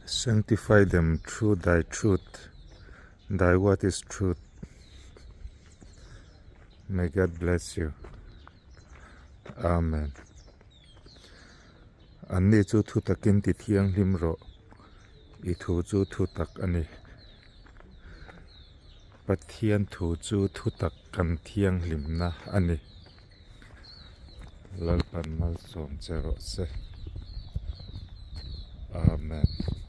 Sanctify them through thy truth, thy word is truth. May God bless you. Amen. Anni chu thu takin ti thianghlim rawh, i thu chu thu tak a ni. Pathian thu chu thu tak kan thianghlimna a ni. Lalpan malsawm che rawh se. Amen.